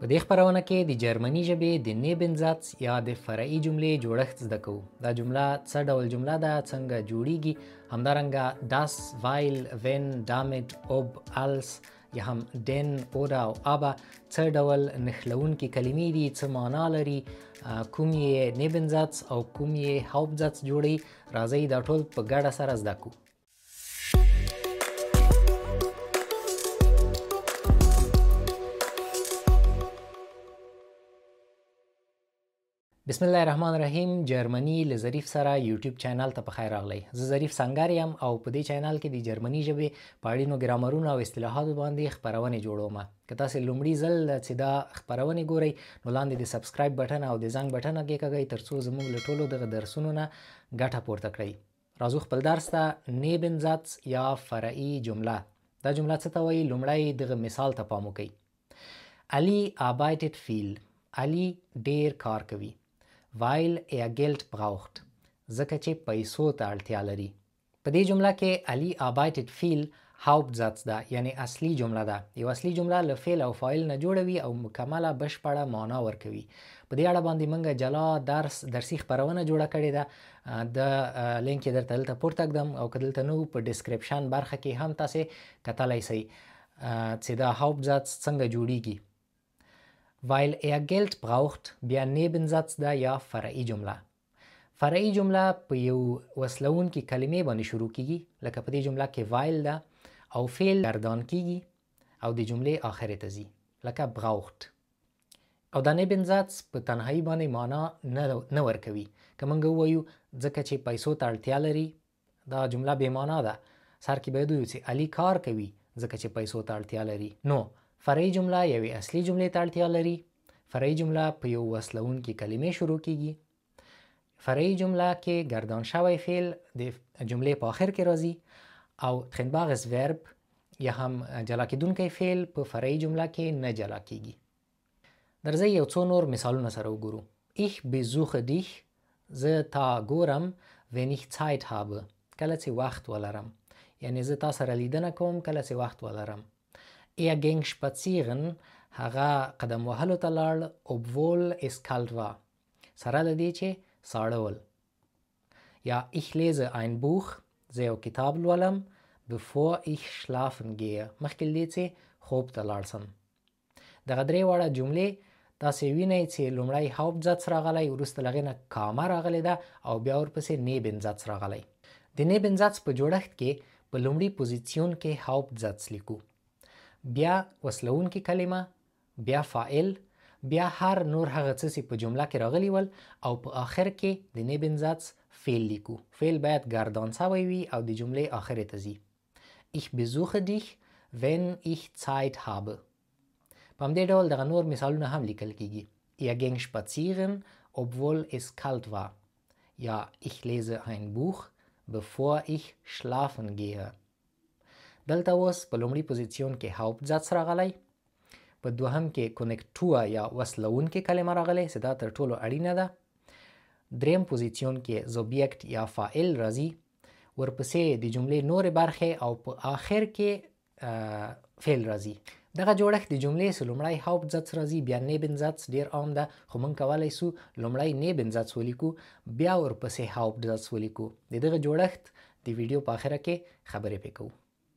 په دې خپرونه کې د جرمني ژبې د Nebensatz یا د فرعي جملې جوړښت زده کوو. دا جمله څه ډول جمله ده، څنګه جوړیږي، همدارنګه das، weil، wenn، damit، ob، als یا هم denn، oder او aber څه ډول نښلوونکې کلمې دي، څه معنا لري، کوم یې Nebensatz او کوم یې Hauptsatz جوړوي. راځئ دا ټول په ګډه سره زده کړو. بسم الله الرحمن الرحیم. جرمني له ظریف سره یوټیوب چینل ته په خیر راغلی. زه ظریف سنګر یم او په دې چینل کې د جرمني ژبې په اړینو ګرامرونو او اصطلاحاتو باندې خپرونې جوړوم. که تاسې لومړي ځل چې دا خپرونې ګورئ نو لاندې د subscribe بټن او د زنګ بټن کېکاږئ ترڅو زموږ له ټولو دغه درسونو نه ګټه پورته کړئ. راځو خپل درس ته. Nebensatz یا فرعي جمله. دا جمله څه ته وایي؟ لومړی دغه مثال ته پام وکړئ. علي arbeitet viel. علي ډیر کار کوي. Weil er Geld braucht. ځکه چې پیسو ته اړتیا لري. په دې جمله کې علي arbeitet viel Hauptsatz ده، یعنی اصلي جمله ده. یو اصلي جمله له فعل او فاعل نه جوړه وي او مکمله بشپړه معنا ورکوي. په دې اړه باندې موږ جلا درسي خپرونه جوړه کړې ده. د لینک یې درته دلته پورته ږدم او که دلته نه و په description برخه کې هم تاسې کتلی سئ چې دا Hauptsatz څنګه جوړیږي. Weil er Geld braucht بیا Nebensatz ده یا فرعي جمله. فرعي جمله په یو وصلوونکي کلمې باندې شروع کیږي، لکه په دې جمله کې weil ده او فعل ګردان کیږي او د جملې آخرې ته ځي، لکه braucht. او دا Nebensatz په تنهایی باندې معنا نه ورکوي. که موږ ووایو ځکه چې پیسو ته اړتیا لري، دا جمله بې معنا ده. سر کې باید ووایو چې علي کار کوي ځکه چې پیسو ته اړتیا لري. نو فرعي جمله یوې اصلي جملې ته اړتیا لري. فرعي جمله په یو وصلوونکي کلمې شروع کیږي. فرعي جمله کې ګردان شوی فعل د جملې په آخر کې راځي او trennbares Verb یا هم جلا کیدونکی فعل په فرعي جمله کې نه جلا کیږي. درځئ یو څو نور مثالونه سره وګورو. Ich besuche dich، زه تا ګورم، wenn ich Zeit habe، کله چې وخت ولرم، یعنی زه تا سره لیدنه کوم کله چې وخت ولرم. Er ging spazieren، هغه قدم وهلو ته لاړ، obwohl es kalt war، سره له دې چې ساړه ول. یا ich lese ein Buch، زه یو کتاب لولم، bevor ich schlafen gehe، مخکې له دې چې خوب ته لاړ سم. دغه درې واړه جملې تاسې وینئ چې لومړی Hauptsatz راغلی، وروسته له هغې نه کامه راغلې ده او بیا ورپسې Nebensatz راغلی. د Nebensatz په جوړښت کې په لومړي پوزیسیون کې Hauptsatz لیکو، بیا وصلوونکې کلمه، بیا فاعل، بیا هر نور هغه څه چې په جمله کې راغلي ول او په آخر کې د Nebensatz فعل لیکو. فعل باید ګردان سوی وي او د جملې آخرې ته ځي. Ich besuche dich, wenn ich Zeit habe. په همدې ډول دغه نور مثالونه هم لیکل کیږي. Er ging spazieren, obwohl es kalt war. یا ich lese ein Buch, bevor ich schlafen gehe. دلته اوس په لومړي پوزیسیون کې Hauptsatz راغلی، په دوهم کې Konnektor یا وصلوونکې کلمه راغلې چې دا تر ټولو اړینه ده. دریم پوزیسیون کې Subjekt یا فاعل راځي، ورپسې د جملې نورې برخې او په آخر کې فعل راځي. دغه جوړښت د جملې چې لومړی Hauptsatz راځي بیا Nebensatz ډیر عام ده، خو موږ کولی سو لومړی Nebensatz ولیکو بیا ورپسې Hauptsatz ولیکو. د دغه جوړښت د ویډیو په آخره کې خبرې پې کوو.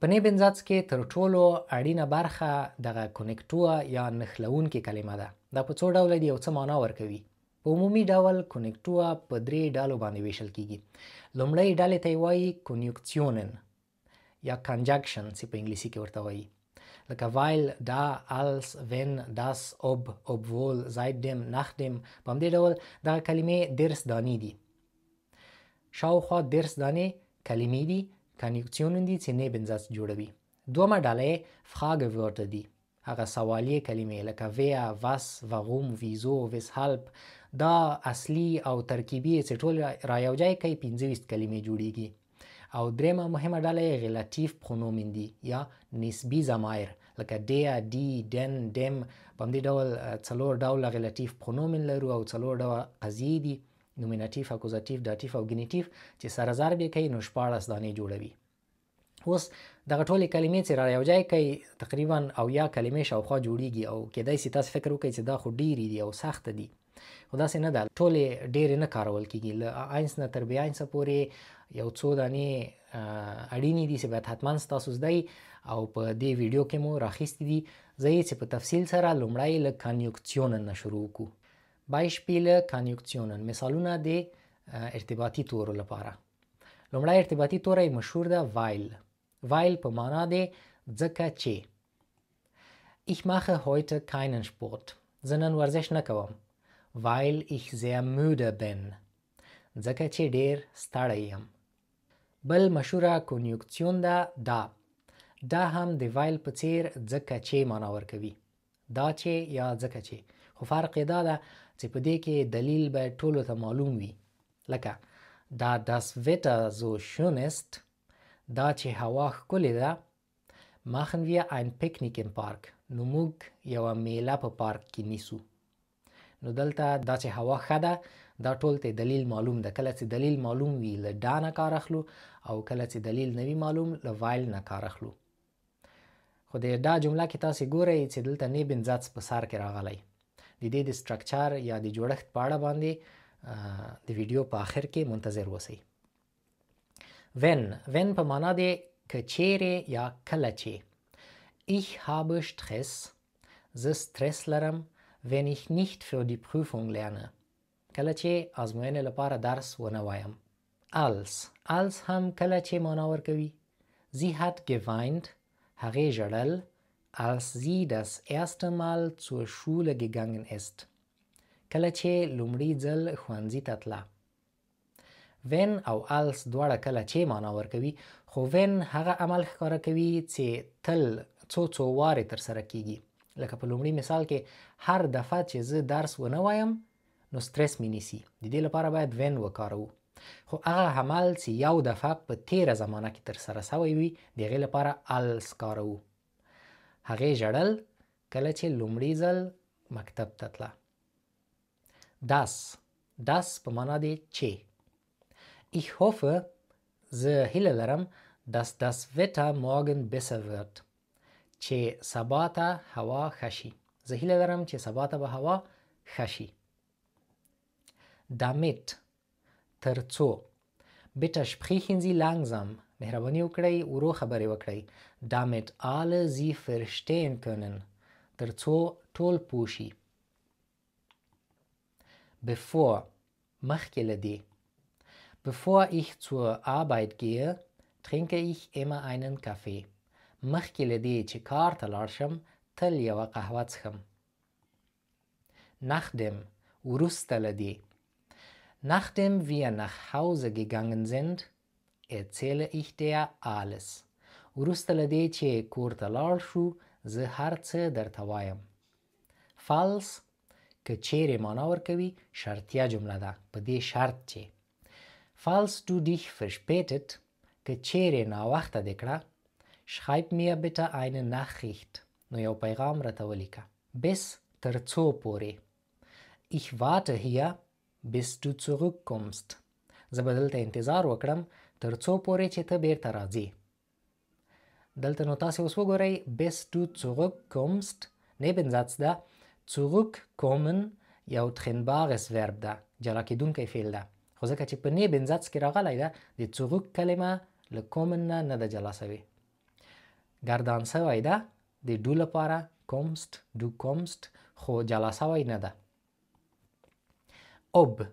په Nebensatz کې تر ټولو اړینه برخه دغه Konnektor یا نښلوونکې کلمه ده. دا په څو ډوله دي او څه معنا ورکوي؟ په عمومي ډول Konnektor په درې ډلو باندې ویشل کیږي. لومړۍ ډلې ته یې وایي Konjunktionen یا conjunction چې په انګلیسي کې ورته وایي، لکه weil، da، als، wenn، dass، ob، obwohl، seitdem، nachdem. په همدې ډول دغه کلمې 30 دانې دي. شاوخوا 30 دانې کلمې دي، Konjunktionen دي چې Nebensatz جوړوي. دومه ډله یې Fragewörter دي، هغه سوالیې کلمې لکه wer، was، warum، wieso، weshalb. دا اصلي او ترکیبي چې ټول را یو ځای کوي 25 کلمې جوړیږي. او درېیمه مهمه ډله یې Relativpronomen دي یا نسبي ضمایر لکه der، die، den، dem. په همدې ډول څلور ډوله Relativpronomen لرو او څلور ډوله قضیې دي، Nominativ، Akkusativ، Dativ او Genitiv، چې سره ضرب یې کوي نو 16 دانې جوړوي. اوس دغه ټولې کلمې چې را یو ځای کوي تقریبا او یا کلمې شاوخوا جوړیږي، او کیدای سي تاسو فکر وکړئ چې دا خو ډېرې دي او سخته دي، خو داسې نه ده. ټولې ډېرې نه کارول کیږي. له A eins نه تر B eins پورې یو څو دانې اړینې دي چې باید حتما ستاسو زده وي، او په دې ویډیو کې مو راخیستې دي. زه یې چې په تفصیل سره لومړی له Konjunktionen نه شروع وکړو. Beispiele Konjunktionen، مثالونه د ارتباطي تورو لپاره. لومړی ارتباطي توری مشهور ده weil. Weil په معنا دی ځکه چې. Ich mache heute keinen Sport. زه نن ورزش نه کوم. Weil ich sehr müde bin. ځکه چې ډیر ستړی یم. بل مشهوره Konjunktion ده da. دا هم د weil په څیر ځکه چې معنا ورکوي، دا چې یا ځکه چې، خو فرق یې دا ده چې په دې کې دلیل باید ټولو ته معلوم وي. لکه da das Wetter so schön ist، دا چې هوا ښکلې ده، machen wir ein Picknick im Park، نو موږ یوه میله په پارک کې نیسو. نو دلته دا چې هوا ښه ده دا ټول ته دلیل معلوم ده. کله چې دلیل معلوم وي له da نه کار اخلو، او کله چې دلیل نه وي معلوم له weil نه کار اخلو. خو د da جمله کې تاسې ګورئ چې دلته Nebensatz په سر کې راغلی. د دې د structure یا د جوړښت په اړه باندې د ویډیو په آخر کې منتظر اوسئ. Wenn، wenn په معنا دی که چیرې یا کله چې. Ich habe Stress، زه سترس لرم، wenn ich nicht für die Prüfung lerne، کله چې ازموینې لپاره درس ونه وایم. Als، als هم کله چې معنا ورکوي. Sie hat geweint، هغې ژړل، als sie das erste Mal zur Schule gegangen ist، کله چې لومړي ځل ښوونځي ته تله. Wenn او als دواړه کله چې معنا ورکوي، خو wenn هغه عمل ښکاره کوي چې تل څو څو وارې ترسره کیږي. لکه په لومړي مثال کې هر دفعه چې زه درس ونه وایم نو سترس مې نیسي، د دې لپاره باید wenn وکاروو. خو هغه عمل چې یو دفعه په تیره زمانه کې ترسره سوی وي د هغې لپاره als کاروو. هغې ژړل کله چې لومړي ځل مکتب ته تله. Das، das په معنا دی چې. Ich hoffe، زه هیله لرم، dass das Wetter morgen besser wird، چې سبا ته هوا ښه شي. زه هیله لرم چې سبا ته به هوا ښه شي. Damit، تر څو. Bitte sprechen Sie langsam، مهرباني وکړئ ورو خبرې وکړئ. Damit alle Sie verstehen können، تر څو ټول پوه شي. Bevor، مخکې له دې. Bevor ich zur Arbeit gehe, trinke ich immer einen Kaffee. مخکې له دې چې کار ته لاړ شم تل یوه قهوه څښم. Nachdem، وروسته له دې. Nachdem wir nach Hause gegangen sind, erzähle ich dir alles. وروسته له دې چې کور ته لاړ شو زه هر څه درته وایم. Falls، که چیرې معنا ورکوي، شرطیه جمله ده، په دې شرط چې. Falls du dich verspätet، که چیرې ناوخته دې کړه، schreib mir bitte eine Nachricht، نو یو پیغام راته ولیکه. Bis، تر څو پورې. Ich warte hier bis du zurückkommst، زه به دلته انتظار وکړم تر څو پورې چې ته بیرته راځې. دلته نو تاسې اوس وګورئ bis du zurückkommst Nebensatz ده. Zurückkommen یو trennbares Verb ده، جلا کېدونکی فعل ده، خو ځکه چې په Nebensatz کې راغلی ده د zurück کلمه له kommen نه نه ده جلا سوې، ګردان سوی ده د du لپاره kommst، du kommst، خو جلا سوی نه ده. Ob،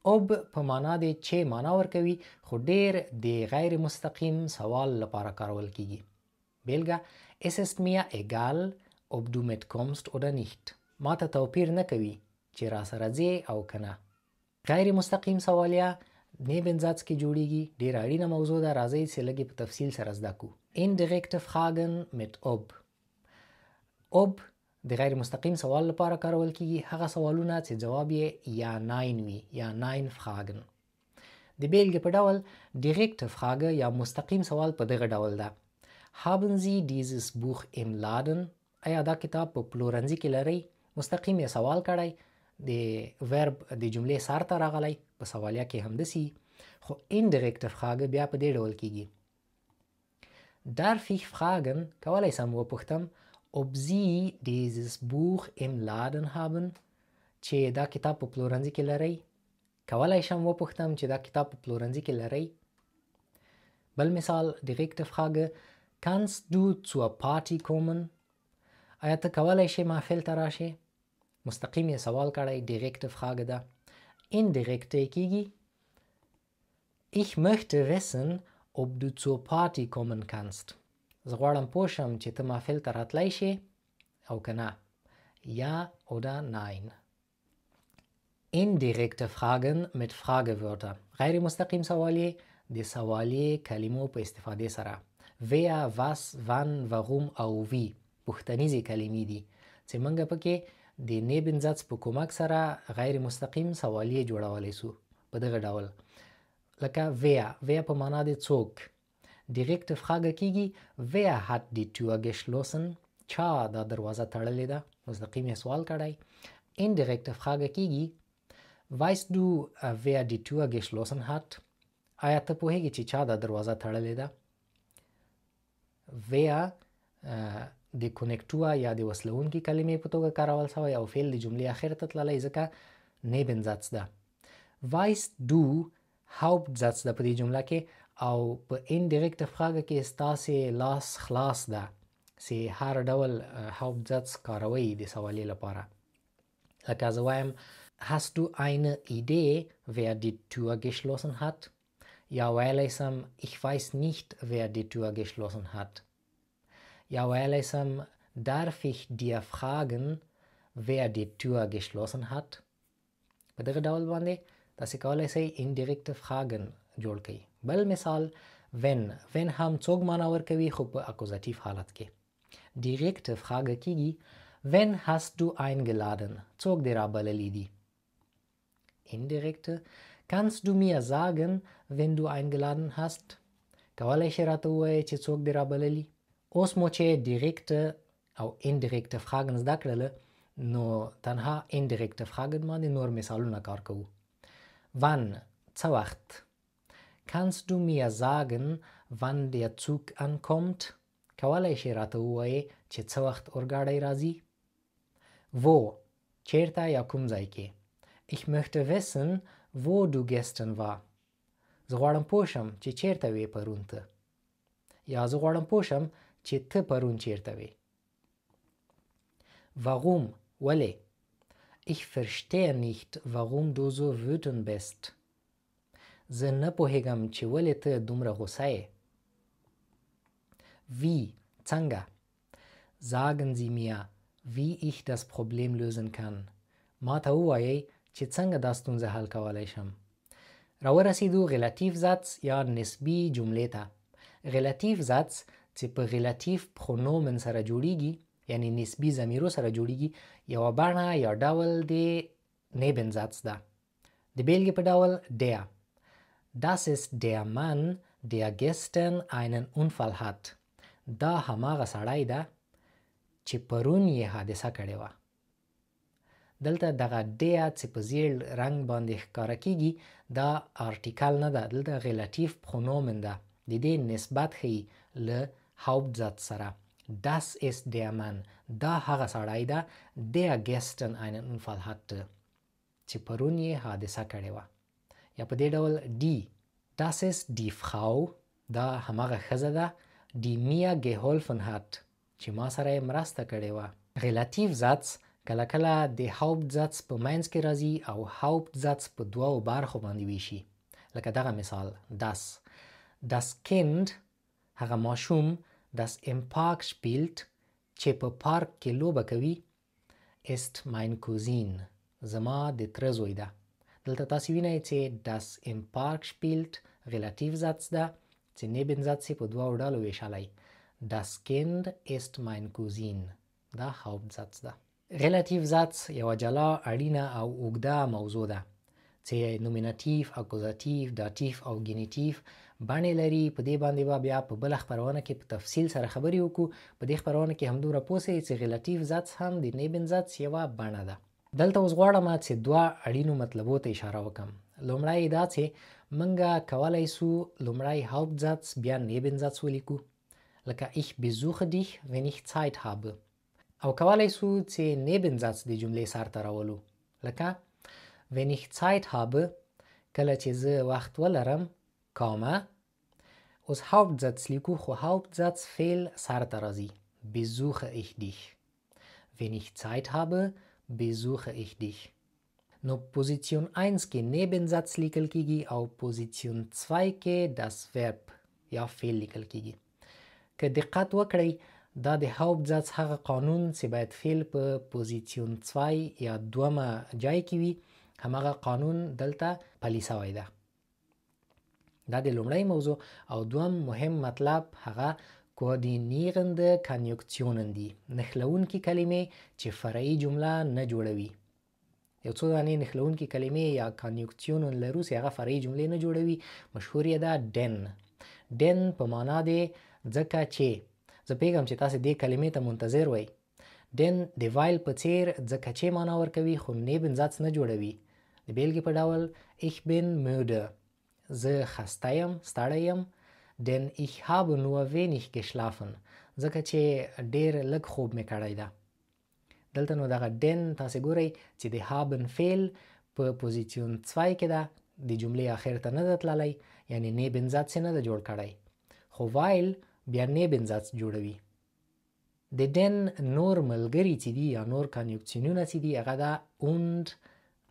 ob په معنا د چې معنا ورکوي، خو ډیر د غیر مستقیم سوال لپاره کارول کیږي. بېلګه: Es ist mir egal, ob du mitkommst oder nicht. ما ته توپیر نه کوي چې راسره ځې او که نه. غیر مستقیم سوالیه Nebensatz کې جوړیږي، ډیره اړینه موضوع ده، راځئ چې لږ په تفصیل سره زده کړو. Indirekte Fragen mit ob. Ob د غیر مستقیم سوال لپاره کارول کیږي، هغه سوالونه چې ځواب یې Ja Nein وي، Ja Nein Fragen. د بېلګې په ډول direkte Frage یا مستقیم سوال په دغه ډول ده: Haben Sie dieses Buch im Laden؟ ایا دا کتاب په پلورنځي کې لرئ؟ مستقیم یې سوال کړی، د Verb د جملې سر ته راغلی، په سوالیه کې همداسې. خو indirekte Frage بیا په دې ډول کیږي: Darf ich fragen، کولای سم وپوښتم، ob Sie dieses Buch im Laden haben، چې دا کتاب په پلورنځي کې لرئ؟ کولای شم وپوښتم چې دا کتاب په پلورنځي کې لرئ؟ بل مثال، direkte Frage، Kannst du zur Party kommen؟ آیا ته کولای شې محفل ته راشې؟ مستقیم یې سوال کړی، direkte Frage ده. Indirekte کیږي، Ich möchte wissen ob du zur Party kommen kannst. زه غواړم پوه شم چې ته محفل ته راتلی شې او که نه. Ja oder nein. Indirekte Fragen mit Fragewörter. غیر مستقیم سوالیې د سوالیې کلمو په استفادې سره. Wer، was، wann، warum او wie پوښتنیزې کلمې دي چې موږ پکې د Nebensatz په کومک سره غیر مستقیم سوالیې جوړولی سو په دغه ډول. لکه wer، wer په معنا د څوک. Direkte Frage کیږي، wer hat die Tür geschlossen؟ چا دا دروازه تړلې ده؟ مستقیم یې سوال کړی. Indirekte Frage کیږي، weißt du wer die Tür geschlossen hat؟ آیا ته پوهیږې چې چا دا دروازه تړلې ده؟ wer د Konnektor یا د وصلوونکي کلمې په توګه کارول شوی او فعل د جملې اخر ته تللی ځکه Nebensatz ده. Weißt du Hauptsatz ده په دې جمله کې او په indirekte Frage کې ستاسې لاس خلاص ده چې هر ډول Hauptsatz کاروئ د سوالې لپاره. لکه زه وایم، Hast du eine Idee wer die Tür geschlossen hat؟ یا ویلی سم، Ich weiß nicht wer die Tür geschlossen hat. یا ویلی سم، Darf ich dir fragen wer die Tür geschlossen hat؟ په دغه ډول باندې تاسې کولی سئ indirekte Fragen جوړ کړئ. بل مثال، wenn. Wenn هم څوک معنا ورکوي خو په Akkusativ حالت کې. Direkte Frage کیږي، Wen hast du eingeladen؟ څوک دې رابللي دي؟ Indirekte، Kannst du mir sagen wen du eingeladen hast؟ کولی شې راته ووایې چې څوک دې رابللي؟ اوس مو چې direkte او indirekte Fragen زده کړله نو تنها indirekte Fragen باندې نور مثالونه کار کوو. Wann، څه وخت؟ Kannst du mir sagen wann der Zug ankommt؟ کولی شې راته ووایې چې څه وخت اورګاډی راځي؟ Wo، چیرته یا کوم ځای کې؟ Ich möchte wissen wo du gestern war. زه غواړم پوه شم چې چیرته وې پرون ته، یا زه غواړم پوه شم چې ته پرون چیرته وې. Warum، ولې؟ Ich verstehe nicht warum du so wütend bist. زه نه پوهیږم چې ولې ته دومره غوسه یې. Wie، څنګه؟ Sagen Sie mir wie ich das Problem lösen kann. ما ته ووایئ چې څنګه دا ستونزه حل کولی شم. راورسیدو Relativsatz یا نسبي جملې ته. Relativsatz چې په Relativpronomen سره جوړیږي، یعنی نسبي ضمیرو سره جوړیږي، یوه بڼه یا ډول د Nebensatz ده. د بیلګې په ډول der. Das ist der Mann der gestern einen Unfall hat. دا هماغه سړی ده چې پرون یې حادثه کړې وه. دلته دغه der چې په زیړ رنګ باندې ښکاره کیږي دا Artikel نه ده، دلته Relativpronomen ده، د دې نسبت ښیي له Hauptsatz سره. Das ist der Mann، دا هغه سړی ده der gestern einen Unfall hatte چې پرون یې حادثه کړې وه. یا په دې ډول die. Das ist die Frau، دا هماغه ښځه ده die mir geholfen hat چې ما سره یې مرسته کړې وه. Relativsatz کله کله د Hauptsatz په منځ کې راځي او Hauptsatz په دوو برخو باندې ویشي، لکه دغه مثال das. Das Kind، هغه ماشوم، das im Park spielt چې په پارک کې لوبه کوي، ist mein Cousin، زما د تره زوی ده. دلته تاسې وینئ چې das im Park spielt Relativsatz ده چې Nebensatz یې په دوو ډلو ویشلی. Das Kind ist mein Cousin، دا Hauptsatz ده. Relativsatz یوه جلا اړینه او اوږده موضوع ده چې Nominativ، Akkusativ، Dativ او Genitiv بڼې لري. په دې باندې به بیا په بله خپرونه کې په تفصیل سره خبرې وکړو. په دې خپرونه کې همدومره پوه سئ چې Relativsatz هم د Nebensatz یوه بڼه ده. دلته اوس غواړم چې دوه اړینو مطلبو ته اشاره وکړم. لومړی دا چې موږ کولی سو لومړی Hauptsatz بیا Nebensatz ولیکو. لکه ich besuche dich wenn ich Zeit habe. او کولای سو چې Nebensatz د جملې سر ته راولو، لکه wenn ich Zeit habe، کله چې زه وخت ولرم، کامه. اوس Hauptsatz لیکو، خو Hauptsatz فعل سر ته راځي، besuche ich dich. Wenn ich Zeit habe besuche ich dich. نو Position 1 کې Nebensatz لیکل کیږي او Position 2 کې das Verb یا فعل لیکل کیږي. که دقت وکړئ، دا د Hauptsatz هغه قانون چې باید فعل په Position 2 یا دومه جای کې وي، هماغه قانون دلته پلی سوی ده. دا د لومړی موضوع. او دوم مهم مطلب هغه koordinierende Konjunktionen دي، نښلوونکي کلمې چې فرعي جمله نه جوړوي. یو څو دانې نښلوونکي کلمې یا Konjunktionen لرو چې هغه فرعي جملې نه جوړوي. مشهور یې ده denn. denn په معنا دی ځکه چې. زه پوهېږم چې تاسې دې کلمې ته منتظر وئ. denn د weil په څیر ځکه چې معنا ورکوي، خو Nebensatz نه جوړوي. د بېلګې په ډول ich bin müde، زه خسته یم، ستړی یم، denn ich habe nur wenig geschlafen، ځکه چې ډېر لږ خوب مې کړی ده. دلته نو دغه denn تاسې ګورئ چې د haben فعل په Position 2 کې ده، د جملې آخر ته نه ده تللی، یعنې Nebensatz یې نه ده جوړ کړی، خو weil بیا Nebensatz جوړوي. د denn نور ملګري چې دي یا نور Konjunktionen چې دي هغه ده und،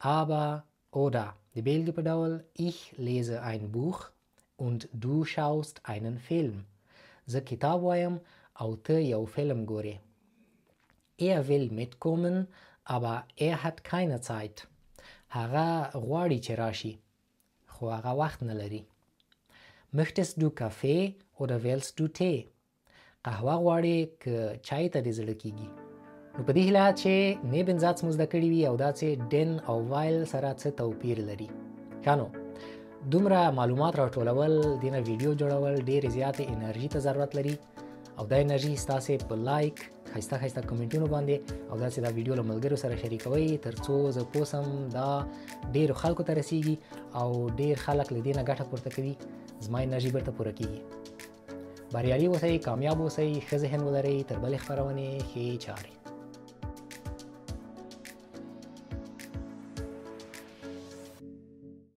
aber، oder. د بېلګې په ډول ich lese ein Buch und du schaust einen Film. زه کتاب وایم او ته یو فلم ګورې. Er will mitkommen, aber er hat keine Zeit. هغه غواړي چې راشي، خو هغه وخت نه لري. Möchtest du Kaffee oder willst du Tee؟ قهوه غواړې که چای ته دې زړه کیږي؟ نو په دې هیله چې Nebensatz مو زده کړي وي او دا چې denn او weil سره څه توپیر لري. ښه نو دومره معلومات راټولول، دې نه ویډیو جوړول ډېرې زیاتې انرژي ته ضرورت لري، او دا انرژي ستاسې په لایک، ښایسته ښایسته کمنټونو باندې او داسې دا ویډیو له ملګرو سره شریکوئ، تر څو زه پوه سم دا ډېرو خلکو ته رسیږي او ډېر خلک له دې نه ګټه پورته کوي، زما انرژي بیرته پوره کیږي. بریالي اوسئ، کامیاب اوسئ، ښه ذهن ولرئ. تر بلې خپرونې ښې چارې.